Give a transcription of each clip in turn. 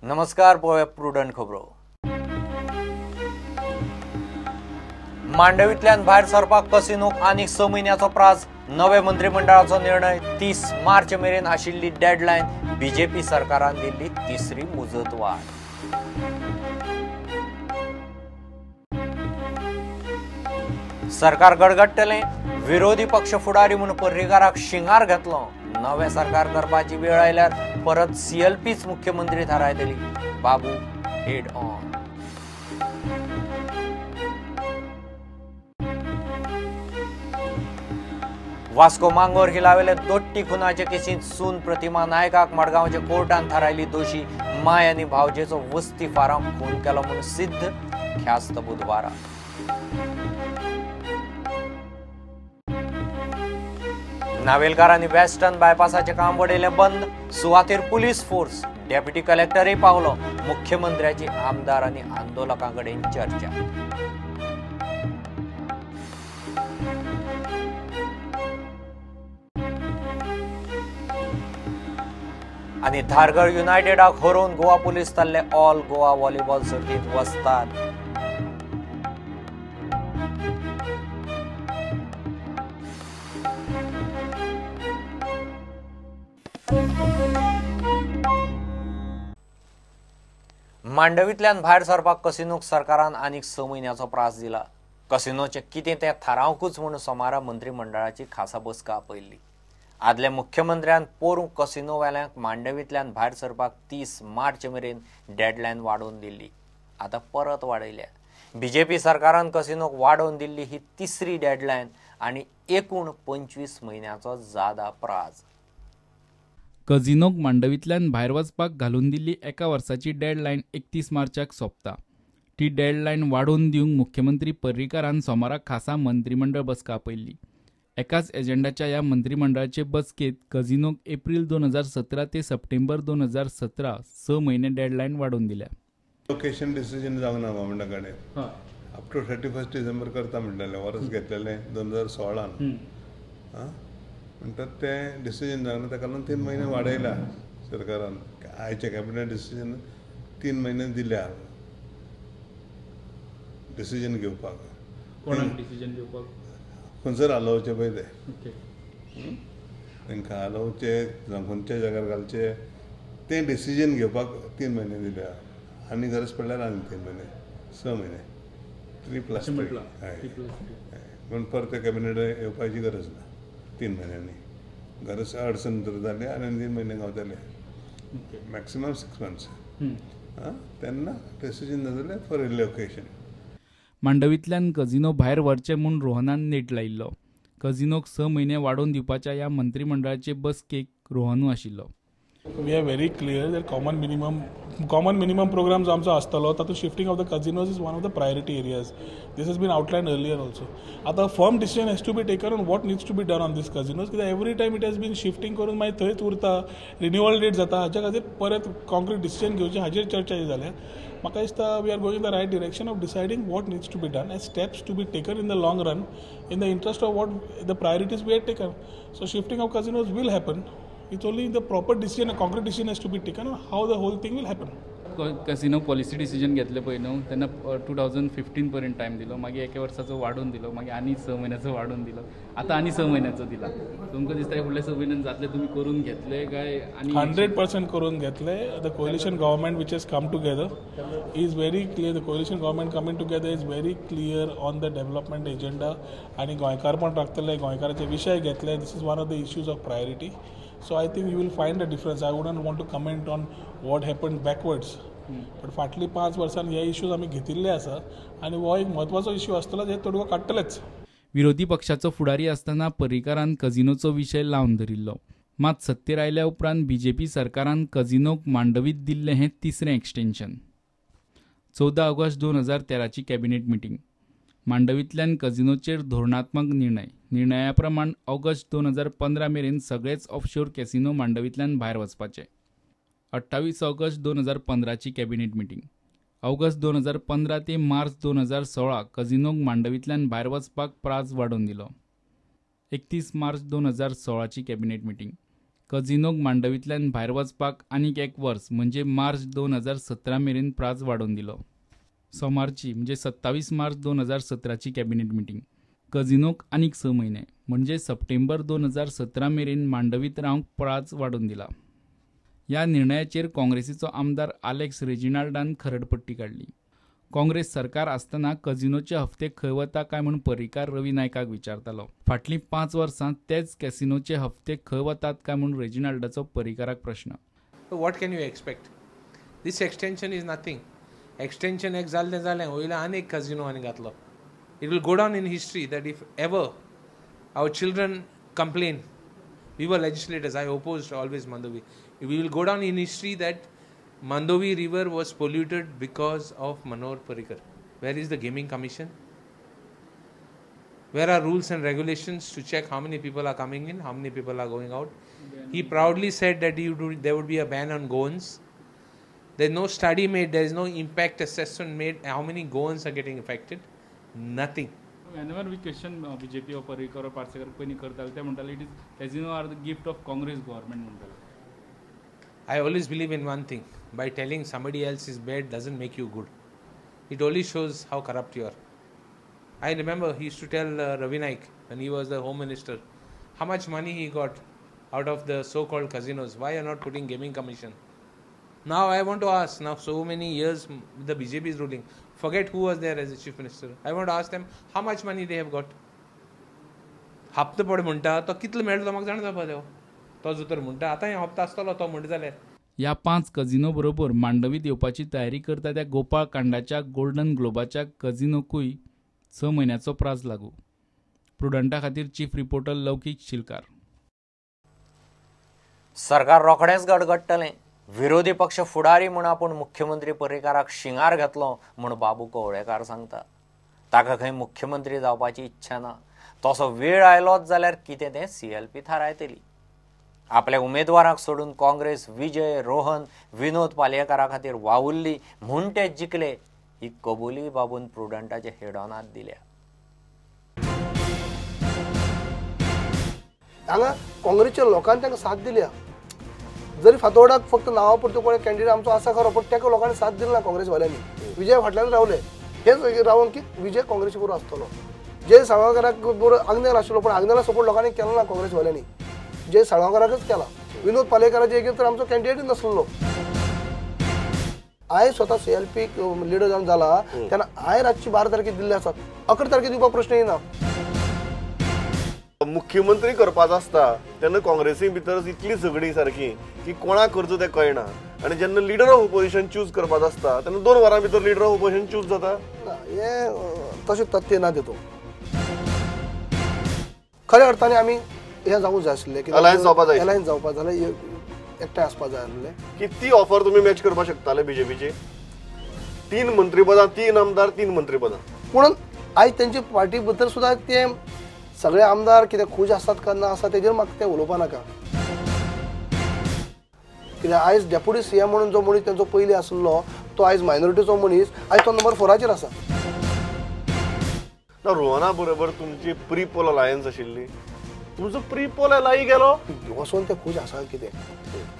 नमस्कार, पळोवया प्रुडंट खबरो. मांडवींतल्यान भायर सरपाक कसिनोक आनीक 6 म्हयन्याचो प्रास. नवे मंत्रिमंडळाचो निर्णय. 30 मार्च मेरेन आशिल्ली डेडलायन बीजेपी सरकारान दिल्ली तिसरी मुजतवाढ. सरकार गडगडटलें, विरोधी पक्ष फुडारी म्हूण पर्रीकाराक शिंगार घातलो. नवें सरकार करपाची वेळ आयल्यार परत सीएलपीच मुख्यमंत्री थारायतली. बाबू हेड ऑन. वास्को मांगोर हिलावेले दोट्टी खुनाचे केसींत सून प्रतिमा नायकाक मडगांवच्या कोर्टान थारायली दोशी. माय आनी भावजेचो वस्ती फाराम खून केलो म्हूण सिद्ध. ख्यास्त बुधवारा. नावेलकारांनी वेस्टर्न बायपासाचें काम वडयलें बंद. सुवातेर पुलीस फोर्स, डेप्युटी कलेक्टरय पावलो. मुख्यमंत्र्याची आमदार आनी आंदोलकां कडेन चर्चा. आनी धारगळ युनायटेडाक हरोवन गोवा पुलीस थारले ऑल गोवा व्हॉलीबॉल सर्तींत वस्ताद. मांडवींतल्यान भायर सरपाक कसिनोक सरकारान आनीक 6 म्हयन्याचो प्रास दिला. कसिनोचें कितें तें थारावंकूच म्हूण सोमारा मंत्रिमंडळाची खासा बसका आपयल्ली. आदल्या मुख्यमंत्र्यान पोरूं कसिनोवाल्यांक मांडवींतल्यान भायर सरपाक 30 मार्च मेरेन डेडलायन वाडोवन दिल्ली. आतां परत वाडयल्या. बीजेपी सरकारान कसिनोक वाडोवन दिल्ली ही तिसरी डेडलायन आनी एकूण 25 म्हयन्याचो जादा प्रास. कझिनोक मांडवींतल्यान भायर वचपाक घालून दिल्ली एका वर्साची डेडलायन 31 मार्चाक सोंपता. ती डेडलायन वाडोवन दिवंक मुख्यमंत्री पर्रीकारान सोमारा खासा मंत्रिमंडळ बसका आपयल्ली. एकाच एजंडाच्या ह्या मंत्रिमंडळाचे बसकेंत कझिनोक एप्रील 2017 ते सप्टेंबर 2017 6 म्हयने डेडलायन वाडोवन दिल्या. लोकेशन डिसिजन जावंक ना गव्हर्मेंटा कडेन. अप टू 31 डिसेंबर करता म्हणलेलें, वर्स घेतलेलें 2016. म्हणटात तें डिसिजन जावंक ना, ताका लागून 3 म्हयने वाडयला सरकारान. आयच्या कॅबिनेट डिसिजन 3 म्हयने दिल्या डिसिजन घेवपाक. कोणाक डिसिजन घेवपाक? खंयसर हालोवचें पळय तें, तांकां हालोवचें खंयच्या जाग्यार घालचें तें डिसिजन घेवपाक 3 म्हयने दिल्या. आनी गरज पडल्यार आनी 3 म्हयने, 6 म्हयने, 3+3. हय, पूण परतें कॅबिनेट येवपाची गरज ना. 3 म्हयन्यांनी गरज अडचण तर जाली आनी 3 म्हयने गावतले, मॅक्सिमम 6 मंथ्स. तेन्ना डिसिजन जातलें फॉर रिलोकेशन. मांडवींतल्यान कझिनो भायर व्हरचे म्हूण रोहनान नेट लायिल्लो. कझिनोक 6 म्हयने वाडोवन दिवपाच्या ह्या मंत्रिमंडळाचे बसकेक रोहनू आशिल्लो. We are very clear that common minimum programme जो आमचो आसतलो तातूंत shifting of the casinos is one of the priority areas. This has been outlined earlier also. आतां firm decision has to be taken on what needs to be done on this casinos. कित्याक every time it has been shifting करून मागीर थंयच उरता, renewal date जाता. हाच्या खातीर परत कॉन्क्रीट डिसिजन घेवचें हाजेर चर्चा जाल्या. म्हाका दिसता we are going in the right direction of deciding what needs to be done as steps to be taken in the long run in the interest of what the priorities we had taken. So shifting of casinos will happen. It's only the proper decision, a concrete decision has to be taken on how the whole thing will happen. Casino policy decision घेतले पळय न्हू, तेन्ना 2015 पर्यंत time दिलो, मागीर एका वर्साचो वाडोवन दिलो, मागीर आनी 6 म्हयन्याचो वाडोवन दिलो, आतां आनी 6 म्हयन्याचो दिला. तुमकां दिसता फुडल्या 6 म्हयन्यान जातले? तुमी करून घेतले काय? आनी 100% करून घेतले. The coalition government which has come together is very clear. The coalition government coming together is very clear on the development agenda. आनी गोंयकारपण राखतले, गोंयकाराचे विशय घेतले. This is one of the issues of priority. So I think you will find a difference. I wouldn't want to comment on what happened backwards. But फाटली 5 वर्सां हे issues आमी घेतिल्ले आसा आनी हो एक म्हत्वाचो इश्यू आसतलो, जे तोडगो काडटलेच. विरोधी पक्षाचो फुडारी आसतना पर्रीकारान कझिनोचो विशय लावन धरिल्लो. मात सत्तेर आयल्या उपरांत बीजेपी सरकारान कझिनोक मांडवीत दिल्लें हें तिसरें एक्सटेन्शन. 14 ऑगस्ट 2013ची कॅबिनेट मिटींग. मांडवींतल्यान कझिनोचेर धोरणात्मक निर्णय. निर्णया प्रमाण ऑगस्ट 2015 मेरेन सगळेच ऑफशोर कॅसिनो मांडवींतल्यान भायर वचपाचे. 28 ऑगस्ट 2015ची कॅबिनेट मिटींग. ऑगस्ट 2015 ते मार्च 2016 कझिनोक मांडवींतल्यान भायर वचपाक प्रास वाडोवन दिलो. 31 मार्च 2016ची कॅबिनेट मिटींग. कझिनोक मांडवींतल्यान भायर वचपाक आनीक एक वर्स म्हणजे मार्च 2017 मेरेन प्राज वाडोवन दिलो. सोमारची म्हणजे 27 मार्च 2017ची कॅबिनेट मिटींग. कझिनोक आनीक 6 म्हयने म्हणजे सप्टेंबर 2017 मेरेन मांडवीत रावंक प्राज वाडोवन दिला. ह्या निर्णयाचेर काँग्रेसीचो आमदार आलेक्स रेजिनाल्डान खरडपट्टी काडली. काँग्रेस सरकार आसतना कझिनोचे हफ्ते खंय वता काय म्हूण पर्रीकार रवी नायकाक विचारतालो. फाटलीं 5 वर्सां तेच कॅसिनोचे हफ्ते खंय वतात काय म्हूण रेजिनाल्डाचो पर्रीकाराक प्रश्न. What can you expect? This extension is nothing. Extension एक जालें जालें, वयल्यान आनी एक कझिनो आनी घातलो. It will go down in history that if ever our children complain, we were legislators, I opposed always Mandovi. We will go down in history that Mandovi river was polluted because of Manohar Parrikar. Where is the gaming commission? Where are rules and regulations to check how many people are coming in, how many people are going out? He proudly said that there would be a ban on Goans. There is no study made, there is no impact assessment made, how many Goans are getting affected? Nothing. Whenever we question BJP or Parrikar or Parsekar पयलीं करताले ते म्हणटाले it is casino are the gift of Congress government म्हणटाले. I always believe in one thing, by telling somebody else is bad doesn't make you good. It only shows how corrupt you are. I remember he used to tell Ravi Naik when he was the Home Minister how much money he got out of the so-called casinos. Why are not putting gaming commission? Now I want to ask, now so many years the BJP is ruling, forget who was there as a chief minister. I want to ask them how much money they have got. हप्तो पड म्हणटा तो कितलो मेळ्ळो म्हाका जाणा जावपा जाय. तो जो तर म्हणटा आतां हे हप्तो आसतलो तो म्हणटा जाल्यार. ह्या 5 कझिनो बरोबर मांडवीत येवपाची तयारी करता त्या गोपाळ कांडाच्या गोल्डन ग्लोबाच्या कझिनोकूय 6 म्हयन्याचो प्राज लागू. प्रुडंटा खातीर चीफ रिपोर्टर लौकीक शिलकार. सरकार रोखडेंच गडगडटलें. विरोधी पक्ष फुडारी म्हूण आपूण मुख्यमंत्री पर्रीकाराक शिंगार घातलो म्हूण बाबू कवळेकार सांगता. ताका खंय मुख्यमंत्री जावपाची इच्छा ना. तसो वेळ आयलोच जाल्यार कितें तें सीएलपी थारायतली. आपल्या उमेदवारांक सोडून काँग्रेस विजय रोहन विनोद पालयेकारा खातीर वावुरली म्हूण ते जिखले ही कबुली बाबून प्रुडंटाच्या हेडॉनात दिल्या. हांगा काँग्रेसच्या लोकांनी तांकां साथ दिल्या. जरी फातोर्डाक फक्त नांवा पुरतो कोण कॅन्डिडेट आमचो आसा खरो, पूण ताका लोकांनी साथ दिली ना काँग्रेसवाल्यांनी. विजय फाटल्यान रावले, हेच रावन की विजय काँग्रेसी बरोबर आसतलो. जय साळगांवकाराक बरोबर आग्नेल आशिल्लो, पूण आग्नेला सपोर्ट लोकांनी केलो ना काँग्रेसवाल्यांनी, जय साळगांवकाराकच केला. विनोद पालयेकाराचे एगेन्स्ट तर आमचो कॅन्डिडेटच नासलो. हांवें स्वता सीएलपी लिडर जावन जाला तेन्ना हांवें रातची 12 तारखेक दिल्ले आसात, 11 तारखेक दिवपाक प्रश्न येना. मुख्यमंत्री करपाचो आसता तेन्ना काँग्रेसी भितर इतली झगडी सारकी की कोणाक करचो तें कळना, आनी जेन्ना लिडर ऑफ ओपोजिशन चूज करपाचो आसता तेन्ना 2 वरां भितर लिडर ऑफ ओपोजिशन चूज जाता. हें तशें तथ्य ना तितूंत. खऱ्या अर्थाने आमी हें जावूंक जाय आशिल्लें, अलायन्स जावपा जाय, अलायन्स जावपा जाल्यार एकठांय आसपा जाय आसलें. कितली ऑफर तुमी मॅच करपाक शकताले बीजेपीची? 3 मंत्रीपदां, 3 आमदार, 3 मंत्रीपदां. पूण आयज तेंचे पार्टी भितर सुद्दां ते सगळे आमदार कितें खूश आसात काय ना आसा तेजेर म्हाका तें उलोवपा नाका. कित्याक आयज डेप्युटी सीएम म्हणून जो मनीस तेंचो पयलीं आसलो तो आयज मायनॉरिटीचो मनीस, आयज तो नंबर 4 आसा. ना रोहना बरोबर तुमची प्री पोल अलायन्स आशिल्ली, तुमचो प्री पोल अलाय गेलो. वचोन ते खूश आसा कितें,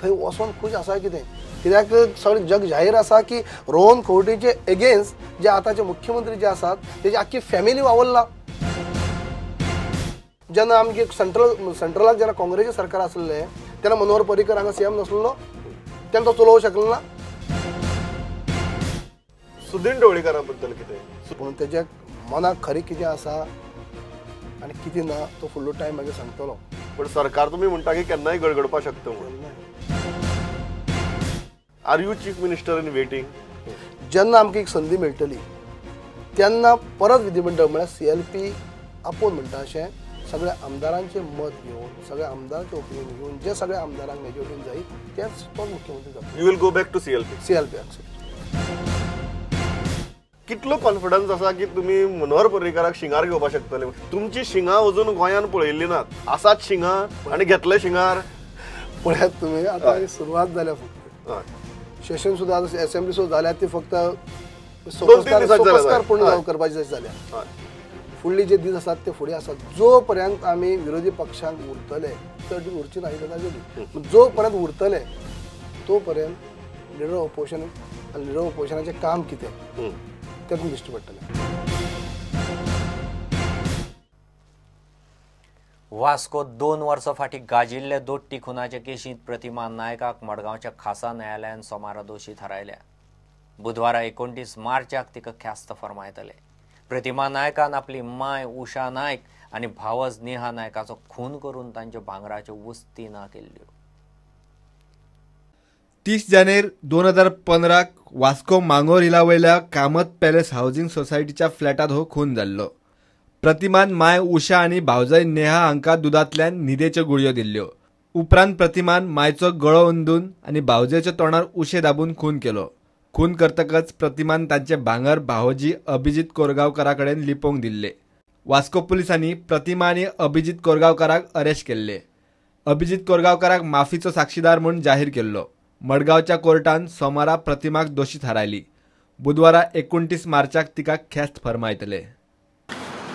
थंय वचोन खूश आसा कितें, कित्याक सगळें जग जाहीर आसा की रोहन खंवटेचे एगेन्स्ट जे आतांचे मुख्यमंत्री जे आसात तेजी आख्खी फॅमिली वावरला. जेन्ना आमगे सेंट्रलाक जेन्ना काँग्रेसीचें सरकार आसलें तेन्ना मनोहर पर्रीकर हांगा सीएम नासलो, तेन्ना तो चलोवंक शकलो ना. सुदीन ढवळीकारा बद्दल कितें? पूण तेज्या मनाक खरें कितें आसा आनी कितें ना तो फुडलो टायम मागीर सांगतलो. पण सरकार तुमी म्हणटा की केन्नाय गडगडपाक शकता म्हणून. Are you chief minister in waiting? जेन्ना आमकां एक संदी मेळटली तेन्ना परत विधिमंडळ म्हळ्यार सीएलपी आपोवन म्हणटा अशें सगळ्या आमदारांचें मत घेवन, सगळ्या आमदारांचें ओपिनियन घेवन, जे सगळ्या आमदारांक मेजॉरिटीन जाय तेच तो मुख्यमंत्री जाता. You will go back to CLP? CLP. कितलो कॉन्फिडन्स आसा की तुमी मनोहर पर्रीकाराक शिंगार घेवपाक शकतले? तुमची शिंगां अजून गोंयान पळयल्ली नात, आसात शिंगां आनी घेतले शिंगार. पळयात तुमी आतां सुरवात जाल्या, फक्त सेशन सुद्दां आतां एसेंब्ली सुद्दां जाल्या ती फक्त सोपस्कार पूर्ण करपाची जाल्या. फुडली जे दीस आसात ते फुडें आसात. जो पर्यंत आमी विरोधी पक्षांक उरतले, चड दीस उरची ना ही गजाल जाली, जो पर्यंत उरतले तो पर्यंत लिडर ऑफ ऑपोजिशन आनी लिडर ऑफ ऑपोजिशनाचें काम कितें तें तुमकां दिश्टी पडटलें. वास्को 2 वर्सां फाटीं गाजिल्ले दोट्टी खुनाचे केशींत प्रतिमा नायकाक मडगांवच्या खासा न्यायालयान सोमारा दोशी थारायल्या. बुधवारा 29 मार्चाक तिका ख्यास्त फर्मायतले. प्रतिमा नायकान आपली माय उषा नायक आनी भावज नेहा नायकाचो खून करून तांच्यो भांगराच्यो वस्ती ना केल्ल्यो. 30 जानेर 2015 वास्को मांगोर हिला वयल्या कामत पॅलेस हावजिंग सोसायटीच्या फ्लॅटात हो खून जाल्लो. प्रतिमान माय उषा आनी भावजय नेहा हांकां दुदांतल्यान न्हिदेच्यो गुळयो दिल्ल्यो. उपरांत प्रतिमान मायचो गळो अंदून आनी भावजयच्या तोंडार उशें दाबून खून केलो. खून करतकच प्रतिमान तांचे भांगर भावोजी अभिजीत कोरगांवकारा कडेन लिपोवंक दिल्ले. वास्को पुलिसांनी प्रतिमा आनी अभिजीत कोरगांवकाराक अरेस्ट केल्ले. अभिजीत कोरगांवकाराक माफीचो साक्षीदार म्हूण जाहीर केल्लो. मडगांवच्या कोर्टान सोमारा प्रतिमाक दोशी थारायली. बुधवारा 29 मार्चाक तिका ख्यास्त फर्मायतले.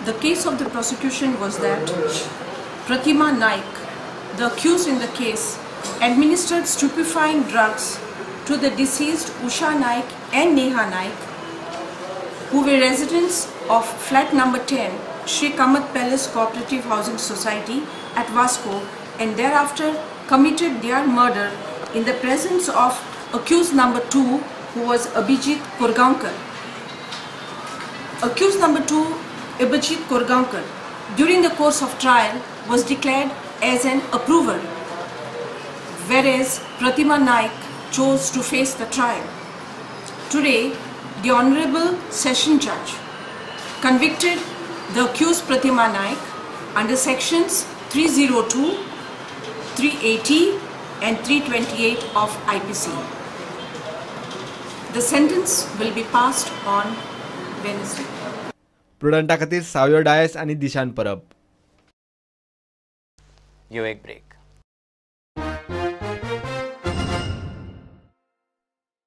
The case of the prosecution was that Pratima Naik, the accused in the case, administered stupefying drugs to the deceased Usha Naik and Neha Naik, who were residents of flat number 10, Shri Kamath Palace Cooperative Housing Society at Vasco, and thereafter committed their murder in the presence of accused number 2, who was Abhijit Korgaonkar. Accused number 2, Abhijit Korgaonkar, during the course of trial was declared as an approver, whereas Pratima Naik chose to face the trial. Today, the Honorable Session Judge convicted the accused Pratima Naik under sections 302, 380 and 328 of IPC. The sentence will be passed on Wednesday. प्रुडंटा खातीर सावयो डायस आनी दिशान परब. यो एक break.